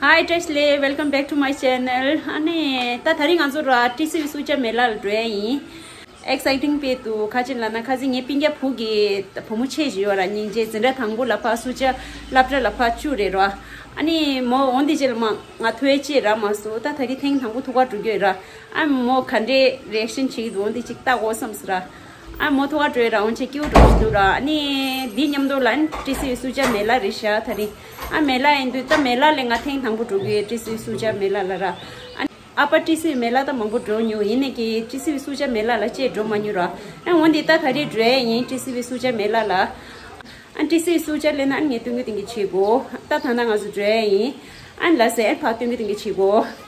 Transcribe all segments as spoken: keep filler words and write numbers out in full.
Hi བཀྲ་ཤིས་བདེ་ལེགས། Welcome back to my channel. ཨ་ནི་ད་དེ་རིང་ང་ཚོ་ར་ཏི་སི་ཝི་སུ་ཇཱ་མེ་ལ་ལ་འགྲོ་ཡ་ཡིན། Exciting དཔེ་འདུག་ག་ཅི་ལབ་ན་ཁ་སང་ངའི་སྤུན་ཀྱག་བུ་གི་བུ་མོ་ཆེ་ཞིག་ཡོད་ར། སྙིང་རྗེ། འཛིན་གྲྭ་དང་པོ་ལ་ཕར་སུ་ཇཱ་སློབ་གྲྭ་ལ་ཕར་བཅུག་རེད་ར། ཨ་ནི་མོ་འོང་དེ་རྗེས་ལ་མ་ང་ཐུག་ཡ་ཅིག་རག་མ་སོང་། ད་དེ་རིང་ཐེངས་དང་པོ་ཐུག་ག་འགྲོ་གི་ཡོད་ར། ཨ་མོ་ག་འདྲའི་རི་ཨེག་ཤན་བྱེད་ཀྱི་འདུག་འོང་དེ་ཅིག་ལྟ་དགོས་བསམ་སོང་ར། ཨ་མོ་ཐུག་ག་འགྲོ་ཡ་ར། འོང་ཆེ་སྐྱིད་པོ་འགྲོ་ཞིག་འདུག་ར། ཨ་ནི་འདི་མཉམ་དུ་ལ་ནི་ཏི་སི་ཝི་སུ་ཇཱ་མེ་ལ་རེད་ཤག་དེ་རིང་། ཨ་མེ་ལ་ཡིན་དུས་ད་མེ་ལ་ལ་ང་ཐེངས་དང་པོ་འགྲོ་གི་ཡོད། ཏི་སི་ཝི་སུ་ཇཱ་མེ་ལ་ལ་ར། ཨ་ནི་ཨ་ཕ་ཏི་སི་ཝི་མེ་ལ་ད་མང་པོ་འགྲོ་མྱོང་། ཡིན་ནའི་གི་ཏི་སི་ཝི་སུ་ཇཱ་མེ་ལ་ལ་ཅིག་འགྲོ་མ་མྱོང་ར། ཨ་འོང་དེ་ད་དེ་རིང་འགྲོ་ཡ་ཡིན་ཏི་སི་ཝི་སུ་ཇཱ་མེ་ལ་ལ། ཨ་ཏི་སི་ཝི་སུ་ཇཱ་ལབ་ན་ཨ་ངས་སྟོན་གི་སྟོན་གི་བྱེད་དགོས། ད་ད་ལྟ་ང་ཚོ་འགྲོ་ཡ་ཡིན། ཨ་ལ་ཟེར་ཨ་ཕར་སྟོན་གི་སྟོན་གི་བྱེད་དགོས།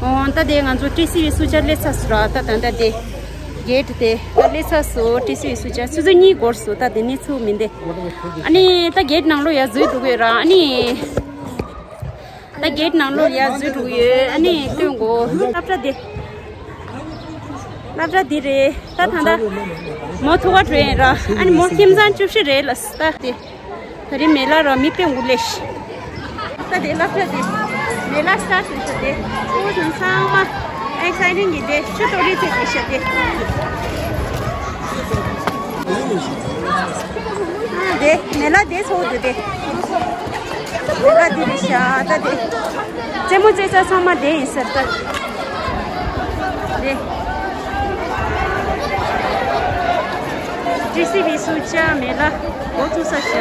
ཨོ། ད་དེ་ང་ཚོ་ཏི་སི་ཝི་སུ་ཇཱ་སླེབས་ཚར་སོང་ར། ད་ད་ད་དེ་གེ་ཊི་དེ་ད་སླེབས་ཚར་སོང་། ཏི་སི་ཝི་སུ་ཇཱ་ཆུ་ཚོད་གཉིས་འགོར་སོང་། ད་དེ་ནས་ཚུགས་མི་འདུག་ཨ་ནི་ད་གེ་ཊི་ནང་ལོགས་ཡར་འཛུལ་འགྲོ་གི་ཡོད་ར། ཨ་ནི། ད་གེ་ཊི་ནང་ལོགས་ཡར་འཛུལ་འགྲོ་གི་ཡོད། ཨ་ནི་སྟོན་དགོས། སློབ་གྲྭ་འདི། སློབ་གྲྭ་འདི་རེད། ད་ད་ད་མོ་ཐུག་ག་འགྲོ་ཡིན་ར། ཨ་ནི་མོ་ཁྱིམ་ཚང་བཅུ་བཞི་རེད་ལ། ད་དེ་ད་རིང་མེ་ལ་ར་མི་དཔེ་འགུ་ལེ་ཤི། ད་དེ་སློབ་གྲྭ་འདི་མེ་ལ་སི་ཊར་ཊི་བྱེད་ས་དེ། ཨོ་ཚང་ཚང་མ་ཨེག་སའི་ཊིང་གི་དེ་ཆུ་གཏོར་རེས་བྱེད་དེ་ཤ་དེ། ཨ་དེ་མེ་ལ་དེ་ཚོ་དེ་དེ། མེ་ལ་དེ་རེད་ཤག་ད་དེ་རྩེད་མོ་རྩེ་ས་ཚང་མ་དེ་ཡིན་ཟེར་ད། དེ་ཏི་སི་ཝི་སུ་ཇཱ་མེ་ལ་འགོ་ཚུགས་ས་ཤག་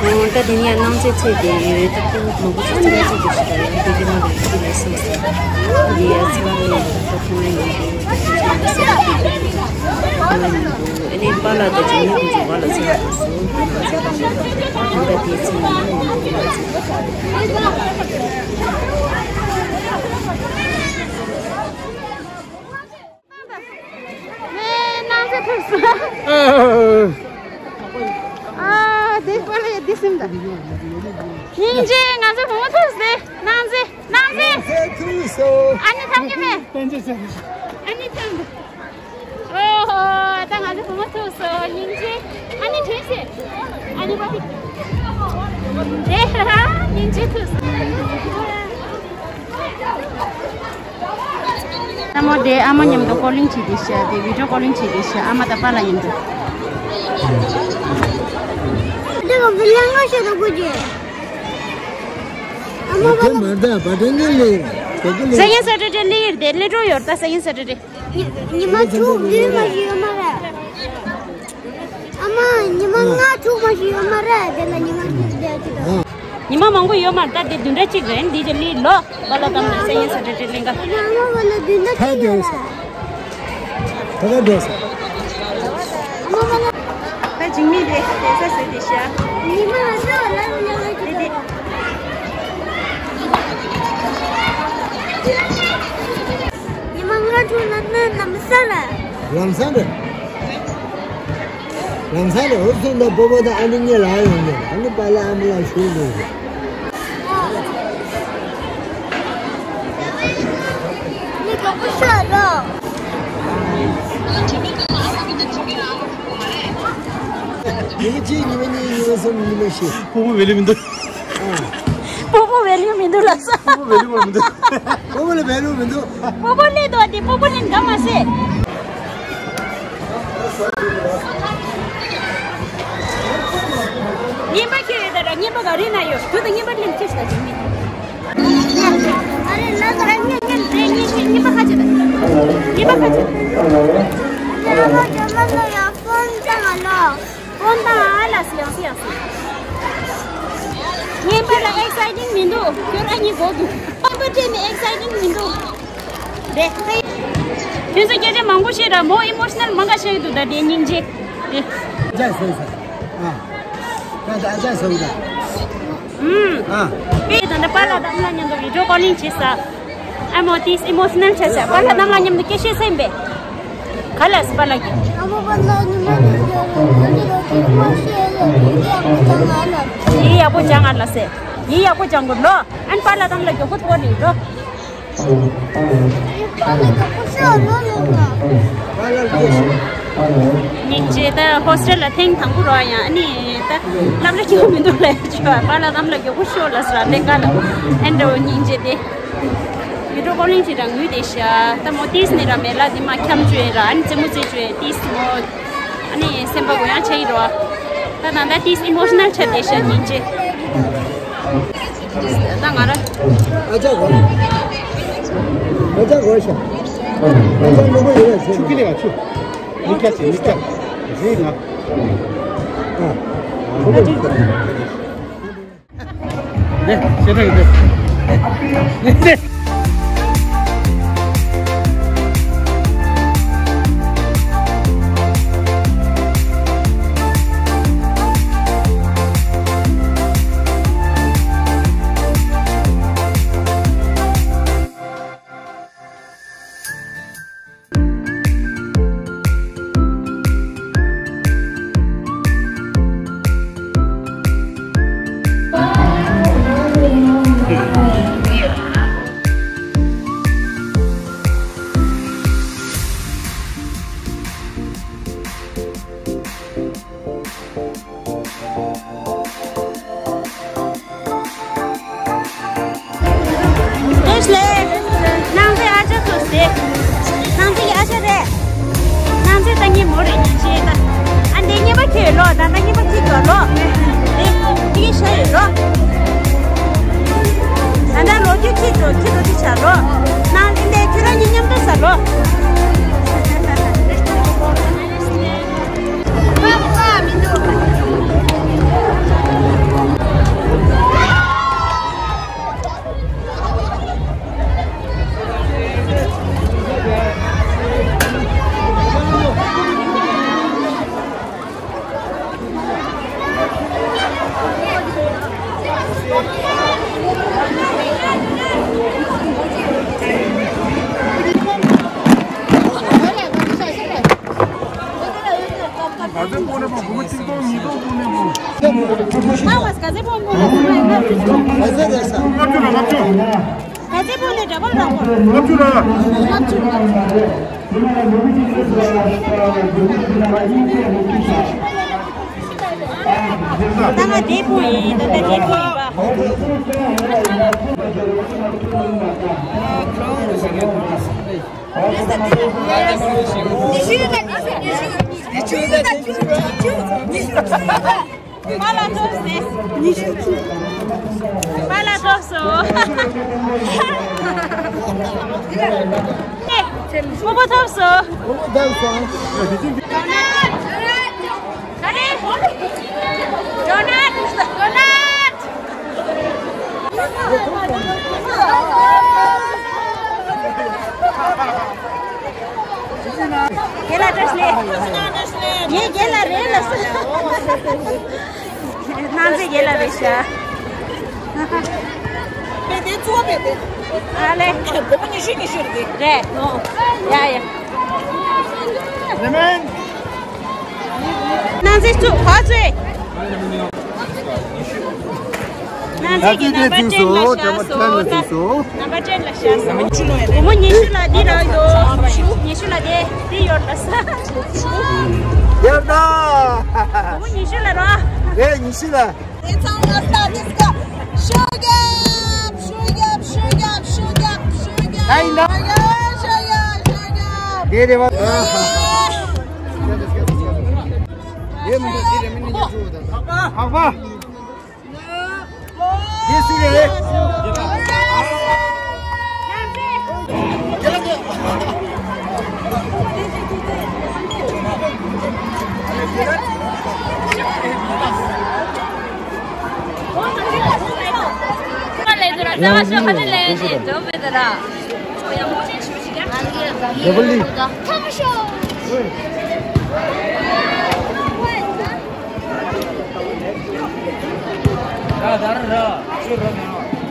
ཨོ། ད་དེ་ནས་ཡང་སྣང་ཚད་ཚད་དེ་ཡོད། ད་ཁོང་མང་པོ་ཚོ་སྣང་ཚད་དེ་ཞིག་ད་ཡང་དེ་དེ་མ་རེད། དེ་རེད་སོང་ཟེར། འདི་ཡ་ཚ་བ་ལས་ད་ཁོང་ཡང་ཡོད་དེ། ད་ཁོང་ཚོ་ཡང་སེ་ར་དེ་དེ་ཁོང་ཡང་ཡོད་དེ། ཨ་ནི་པཱ་ལགས་དང་འཇིགས་མེད་ཁོང་ཚོ་བར་ལ་ཚ་བ་དེ་སོང་། ད་ང་ཚོ་ད་དེ་ཚེ་ཡང་ཡོད་དེ་ང་ཚོ་ངའི་སྣང་ཚ་ཐུག་སོང་། ཨ། ཨ། དེ་པཱ་ལགས་འདི་སེམས་ད། སྙིང་རྗེ། ང་ཚོ་བུ་མོ་ཐུག་སོང་། སྣང་ཚ། སྣང་ཚ། ཨ་ནི་ཐམ་གྱི་མེད། ཨ་ནི་ཐམ་ད། ཨོ་ཧོ། ད་ང་ཚོ་བུ་མོ་ཐུག་སོང་། སྙིང་རྗེ། ཨ་ནི་དྲན་ཤེས། ཨ་ནི་པ་ཕི། དེ་སྙིང་རྗེ་ཐུག་སོང་། ཨ་མོ་དེ་ཨ་མ་མཉམ་དུ་ཀོ་ལིང་བྱེད་དེ་ཤག་དེ་བི་ཌིའོ་ཀོ་ལིང་བྱེད་དེ་ཤག་ཨ་མ་དང་པཱ་ལགས་མཉམ་དུ། དེ་ག་བི་ལང་ང་ཤེས་རོ་གོ་ཇེ། ཨ་མ་པཱ་ལགས། དེ་མ་ད་བ་དེ་ནི་ལེ། དེ་གི་ལེ། སང་ཉིན་སེ་ཊར་ཌེ་ལེ་ཡིར་དེ་ལེ་འགྲོ་ཡོད་ད། སང་ཉིན་སེ་ཊར་ཌེ། ཉི་མ་དྲུག་བདུན་མ་ཞིག་ཡོད་མ་རེད། ཨ་མ། ཉི་མ་ལྔ་དྲུག་མ་ཞིག་ཡོད་མ་རེད། དེ་ལ་ཉི་མ་དྲུག་བསྡད་ཀྱི་འདུག་ཉི་མ་མང་པོ་ཡོད་མ་རེད། ད་དེ་བདུན་ཕྲག་གཅིག་རེད། འདི་ཅི་ལི་ལོ་བ་ལ་དམ་ལ་སེ་ཡན་ས་ཏྲ་ཏྲ་ལེན་ག་ཨ་མ་བ་ལ་བདུན་ཕྲག་གཅིག་ཡོད་རེད། ད་ག་འགྲོ་ས། ཨ་མ་བ་ལ། ད་འཇིགས་མེད་དེ་བསྡད་ས་ཟེར་དེ་ཤ། ཉི་མ་ལ་ས་བ་ལ་ལ་ལ་དེ་དེ། ཉི་མ་ལྔ་དྲུག་ལ་ནི་ལམ་སང་རེད། ལམ་སང་རེད། ལམ་སང་རེད། འུ་ཚོ་འདི་སྤོ་བོ་དང་ཨ་ནེ་གཉིས་ལ་ཡོང་ནས། ཨ་ནེ་པཱ་ལགས་ཨ་མ་ལགས་ཞུ་དགོས་རེད། ཉི་མ་གཅིག་ཉི་མ་གཉིས་ཉི་མ་གསུམ་ཉི་མ་བཞི། སྤོ་བོ་བེ་ལུ་མི་འདུག་སྤོ་བོ་བེ་ལུ་མི་འདུག་ལ་ས། སྤོ་བོ་བེ་ལུ་མི་འདུག་སྤོ་བོ་ལ་བེ་ལུ་མི་འདུག་སྤོ་བོ་ལས་དོ་དེ་སྤོ་བོ་ལས་འགའ་མ་ཟད། ངན་པ་ཁྱེར་ཡོད་ད་ར། ངན་པ་ག་རེ་ན་ཡོད། དུ་དང་ངན་པ་ལེན་ཁྱེར་ཤ་ཅིག་མིན། ཨ་རེ་ལ་ད་ར་ངན་ངན་རེ་ངན་ངན་ངན་པ་ཁ་ཅིག་ད། ངན་པ་ཁ་ཅིག་ད། ཡ་ལ་ཇ་མ་ལ་ཡ་ཕོན་ཅང་ཨ་ལ། ཕོན་དང་ཨ་ལ་སི་ཡང་སི་ཡང་སི། ངན་པ་ལ་ཨེག་སའི་ཊིང་མི་འདུག་ཁྱོད་ཨ་ཉི་གོ་འདུག་ངན་པ་དྲན་ནས་ཨེག་སའི་ཊིང་མི་འདུག་རེད། ཁྱོད་ཚོ་སྐད་ཆ་མང་པོ་བཤད་ར། མོ་ཨི་མོ་ཤི་ནལ་མང་ག་བཤད་ཀྱི་འདུག་ད་དེ་སྙིང་རྗེ་རེད། ཨ་ཅག་སོང་ས། ཨ། ད་ད་ཨ་ཅག་སོང་ས། ཨུམ། ཨ། པེ་ད་ད་པཱ་ལགས་དང་ཨ་མ་ལགས་མཉམ་དུ་བི་ཌིའོ་ཀོ་ལིང་བྱེད་ས། ཨ་མོ་དེས་ཨི་མོ་ཤི་ནལ་བྱས་ས། པཱ་ལགས་དང་ཨ་མ་ལགས་མཉམ་དུ་སྐད་བཤད་ས་ཡིན་པས། ག་ ཨ་ལས་པཱ་ལགས་ཀྱིས། ཡིག་ཡག་པོ་སྦྱང་ཨ་ལ་ཟེར། ཡིག་ཡག་པོ་སྦྱང་དགོས་ལོ། ཨན་པཱ་ལགས་དམ་ལ་མགྱོགས་པོ་ཐུག་པ་རེད་ལོ། སྙིང་རྗེ། ད་ཧོ་སི་ཊེལ་ལ་ཐེངས་དང་པོ་རོགས་ཡང་ཨ་ནི་ད་སློབ་ལ་སྐྱོ་མི་འདུག་ལ་ཡ་ཆོ་པཱ་ལགས་དམ་ལ་མགྱོགས་པོ་ཤོག་ལ་ཟེར་ལེ་ཀ་ལ་ཨན་འདྲ་བོ་སྙིང་རྗེ་དེ། མི་འགྲོ་ཀོ་ལིང་ཅི་རང་ངུས་དེ་ཤ་ད་མོ་ཏིས་ནི་ར་མེ་ལ་དི་མ་ཁྱམ་ཅུ་ཡིན་ར་ཨ་ནི་རྩེད་མོ་རྩེ་ཅུ་ཡིན་ཏིས་མོ། ཨ་ནི་སེམས་པ་གུ་ཡངས་ཆ་ཡིན་རོ། ད་ད་ད་ཏིས་ཨི་མོ་ཤི་ནལ་ཆ་དེ་ཤ་སྙིང་རྗེ། ད་ང་ར། ཨ་ཅག་གོ། ཨ་ཅག་གོ་ཤ། ཨ་ཅག་ལུ་གུ་ཡོད་ཤ། ཆུ་ཀི་ལི་ང་ཆུ། མི་ཀ་ཅི་མི་ཀ། རེད་ང་། ཨ། ཨ་ཅག་གོ་ཤ། ནས་ཤེས་རིག་ནས། ཨེ་ཤ་ལེ། ནང་ཚེ་ཨ་ཅག་ཚོ་ཟེ། ནང་ཚེ་གི་ཨ་ཅག་རེད། ནང་ཚེ་ད་ངའི་མོ་རེད་ཉན་ཤེས་ད། ཨ་འདི་གཉིས་པ་ཁྱེར་ལོ། ད་ད་གཉིས་པ་ཁྱེར་དོ་ལོ། ཨེ་འདི་གི་ཤ་ཡོད་ལོ། ད་ད་ལོ་རྒྱུས་ཁྱེར་དོ་ཁྱེར་དོ་ཅི་བྱ་ལོ། ནང་འདི་འདི་ཁྱེད་རང་གཉིས་མཉམ་དུ་ཟ་ལོ། ད་ང་དེ་ཕུ་ཡིན། ད་ལྟ་དེ་ཕུ་ཡིན་པ། ཉི་ཤུ་ཡོད་ད། ཉི་ཤུ་ཡོད་ད། ཉི་ཤུ་ཡོད་ད། ཉི་ཤུ་ཡོད་ད། ཉི་ཤུ་ཡོད་ད། པཱ་ལགས་ཐོབ་སོང་། ཉི་ཤུ་ཐོབ་སོང་། ཨེ། སྤོ་བོ་ཐོབ་སོང་། སྤོ་བོ་ཐོབ་སོང་། ཨ་རེ། ཌོ་ནཊ། ཌོ་ནཊ། རྒན་ལགས་བཀྲ་ཤིས་བདེ་ལེགས། ངའི་རྒན་ལགས་རེད་ལ་ཟེར། སྣང་ཚེ་རྒན་ལགས་རེད་ཤག་དཔེ་དེ་གཙོ་བོ་དཔེ་དེ། ཨ་ལེ། སྒོར་མོ་ཉི་ཤུ་ཉི་ཤུ་རེད། རེད། ཡ་ཡ། ལེ་མོན། སྣང་ཚེ་བཙུགས་ག་ཚོད། སྣང་ཚེ་གི་ནམ་པར་ཅན་ལ་བཞག་སོང་། ནམ་པར་ཅན་ལ་བཞག་སོང་། སྒོར་མོ་ཉི་ཤུ་ལ་འདི་རག་ཡོད། ཉི་ཤུ་ལ་དེ་དེ་ཡོད་ལ་ས། ཡོད་ད། སྒོར་མོ་ཉི་ཤུ་ལ་རོ། རེད་ཉི་ཤུ་ལ། དེ་ཚང་མ་ལྟ་དེ་སྐབས་ཤོ་རྒྱབ་ཤོ་རྒྱབ་ཤོ་རྒྱབ་ཤོ་རྒྱབ་ཤོ་རྒྱབ། ཨ་ཡིན་ད། ཤོ་རྒྱབ་ཤོ་རྒྱབ་ཤོ་རྒྱབ། དེ་རེད་བ། ཨ། དེ་མི་འདུག་དེ་རེད་མི་འདུག་ཨ། ཨ། ཨ། དེ་སུ་རེད།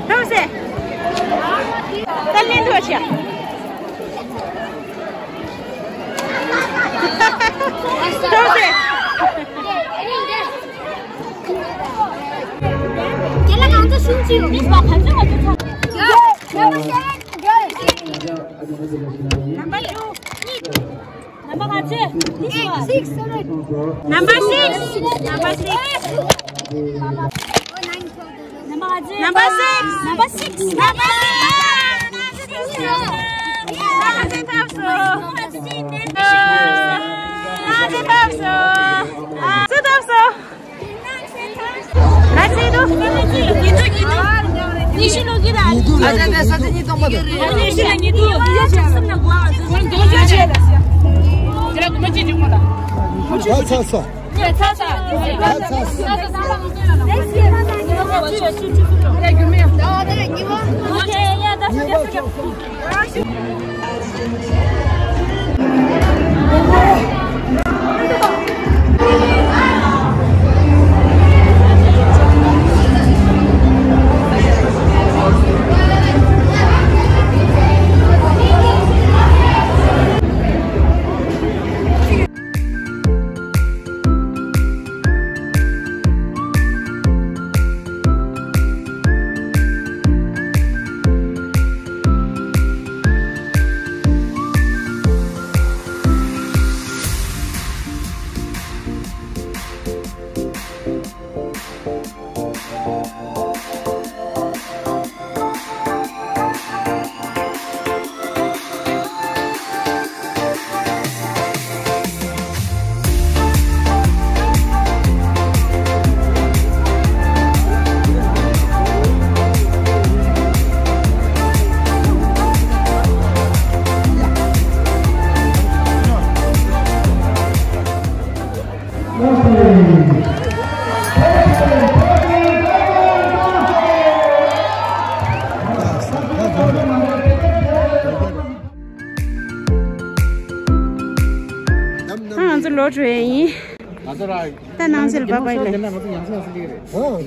ཐམས་ཅད། ད་ལན་ཐོག་ཤ། Number two. Number ག་ཚོད། Number six. Number six. Number six. Number ག་ཚོད། Number six. Number six. Number six. ད་ང་ཚོ་ལོག་འགྲོ་ཡས་ཡིན། ད་ནང་ཚལ་བ་བ་ལ། ཨ། མགྱོགས་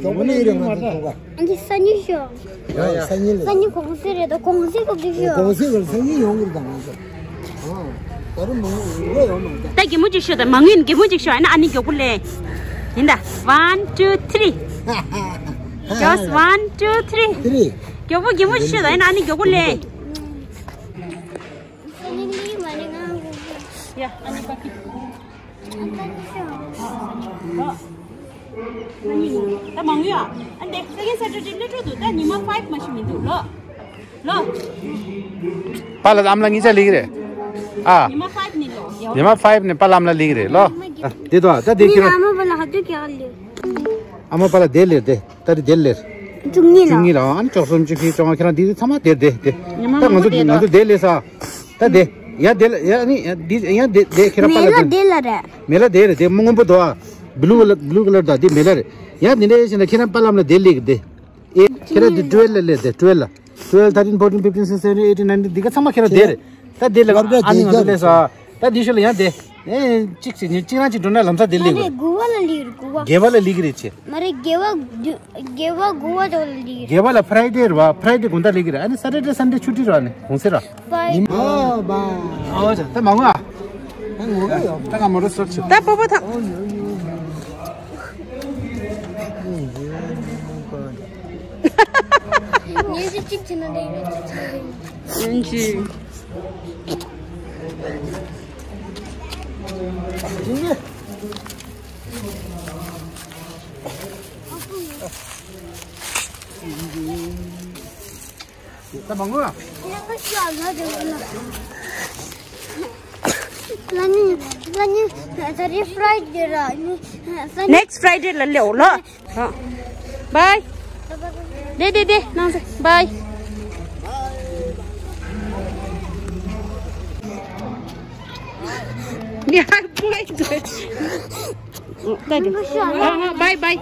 པོ་ལས་རེད་ང་ཚོ་ཐུག་ག་ཨ་འདི་སང་ཉིན་ཤོག་ཡ་ཡ། སང་ཉིན་ལ། སང་ཉིན་གུང་སེང་རེད་ད། གུང་སེང་སྐབས་དེ་ཤོག་གུང་སེང་ལ་སང་ཉིན་ཡོང་གི་རེད་ད་ང་ཚོ། ཨ། ད་རུང་མང་པོ་ཡོང་མ་རེད་ད། ད་གད་མོ་ཅིག་ཤོག་ད། མ་ངུས་ན་གད་མོ་ཅིག་ཤོག་ཨ་ནི་ཨ་ནི་མགྱོགས་པོ་ལས། ཡིན་ད། One, two, three. Just one, two, three. མགྱོགས་པོ་གད་མོ་ཅིག་ཤོག་ད། ཨ་ནི་ཨ་ནི་མགྱོགས་པོ་ལས། ཡ། ཨ་ནི་ཀ་ཁི། ད་མང་ཡོད་ཨ། ཨ་འདི་Second Saturday སླེབས་འགྲོ་འདུག་ད་ཉི་མ་five མ་ཞིག་མི་འདུག་ལོ། ལོ། པཱ་ལགས་ཨ་མ་ལགས་གཉིས་ཆ་སླེབས་ཀྱི་རེད། ཨ། ཉི་མ་five ནི་ལོ། ཉི་མ་five ནི་པཱ་ལགས་ཨ་མ་ལགས་སླེབས་ཀྱི་རེད་ལོ། ཨ། དེ་དོ་ད་དེ་ཁྱེད་རང་། ཨ་མ་པཱ་ལགས་ཧ་ཅང་ག་ལེ། ཨ་མ་པཱ་ལགས་དེ་ལེར་དེ། ད་རེས་དེར་ལེར། བཅུ་གཉིས་ལ། བཅུ་གཉིས་ལ། ཨ་ནི་བཅུ་གསུམ་བཅུ་བཞི་བཅོ་ལྔ་ཁྱེད་རང་འདི་ཚང་མ་དེར་དེ་དེ། ད་ང་ཚོ་ང་ཚོ་དེར་ལེར་ས། ད་དེ། ཡ་དེ་ལ་ཡ་ནི་ཡ་འདི་ཡ་དེ་དེ་ཁྱེད་རང་པཱ་ལགས་མེ་ལ་དེ་ལ་རེད། མེ་ལ་དེ་རེད་དེ་སྔོན་པོ་དོ་ཨ། blue colour blue colour ད་དེ་མེ་ལ་རེད། ཡ་དེ་འདྲ་ཡིན་ན་ཁྱེད་རང་པཱ་ལགས་ལ་དེ་ལེགས་དེ། ཨེ་ཁྱེད་རང་དེ་twelve ལ་ལེགས་དེ་twelve ལ། Twelve, thirteen, fourteen, fifteen, sixteen, seventeen, eighteen, nineteen འདི་ག་ཚང་མ་ཁྱེད་རང་དེ་རེད། ད་དེ་ལ་ཨ་ནི་ང་ཚོ་ལས་ས། ད་འདི་ཤོད་ལ་ཡང་དེ། ཨེ་གཅིག་ཅིག་ཉིན་གཅིག་རང་གཅིག་འགྲོ་ན་ལམ་སང་དེ་ལེགས་རེད། དགུ་པ་ལ་ལེགས་རེད་དགུ་པ། དགེ་བ་ལ་ལེགས་རེད་ཆེ། མ་རེད་དགེ་བ་དགེ་བ་དགུ་པ་དེ་ལ་ལེགས་རེད། དགེ་བ་ལ་Friday རེད་བ། Friday དགོང་དག་ལེགས་རེད། ཨ་ནི་Saturday Sunday ཆུ་ཊི་རེད་ཨ་ནི་གུང་སེང་ར། ཉི་མ་ཨ་བ། ཨོ་ཅག་ད་མ་ངུ་ཨ། ད་ངུ་གི་ཡོད། ད་ང་མོ་རོ་སོར་ཆུ། ད་པོ་པོ་ཐང་། ཉིན་ཞིག་གཅིག་བྱས་ན་འདི་ཡིན་གཅིག་བྱས་ན་འདི་ཡིན། ཡིན་གཅིག་ད་མང་པོ། ལ་ནི་ལ་ནི་ད་རེས་Friday ར་ནི་Next Friday ལ་ལེའོ་ལོ། Bye. དེ་དེ་དེ་ནང་སེ་bye. ཡ་bye. ད་དེ། ཨ་ཧ་bye bye.